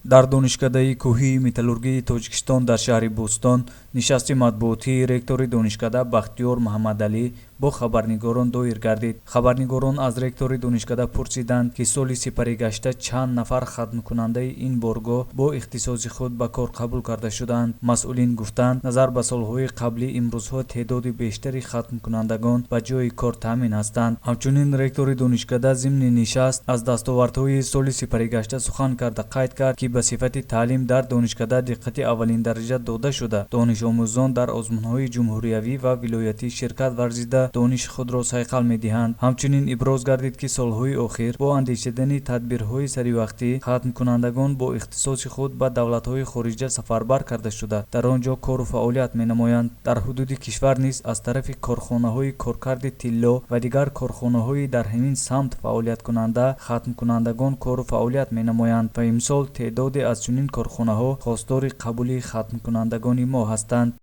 Дар Донишкадаи кӯҳии металлургии Тоҷикистон дар шаҳри Бӯстон нишасти матбуотии ректори донишкада Бахтиёр Муҳаммадалӣ бо хабарнигорон доир гардид. Хабарнигорон аз ректори донишкада пурсиданд, ки соли сипаригашта чанд нафар хатмкунандаи ин боргоҳ бо ихтисоси худ ба кор қабул карда шудаанд. Масъулин гуфтанд, назар ба солҳои қаблӣ имрӯзҳо теъдоди бештари хатмкунандагон ба ҷойи кор таъмин ҳастанд. Ҳамчунин ректори донишкада зимни нишаст аз дастовардҳои соли сипаригашта сухан карда, қайд кард, ки ба сифати таълим дар донишкада диққати аввалиндараҷа дода шуда, донишомӯзон дар озмунҳои ҷумҳуриявӣ ва вилоятӣ ширкат варзида, дониши худро сайқал медиҳанд. Ҳамчунин иброз гардид, ки солҳои охир бо андешидани тадбирҳои саривақтӣ хатмкунандагон бо ихтисоси худ ба давлатҳои хориҷа сафарбар карда шуда, дар он ҷо кору фаъолият менамоянд. Дар ҳудуди кишвар низ аз тарафи корхонаҳои коркарди тилло ва дигар корхонаҳои дар ҳамин самт фаъолияткунанда хатмкунандагон кору фаъолият менамоянд ва имсол теъдоде аз чунин корхонаҳо хостори қабули хатмкунандагони мо ҳастанд.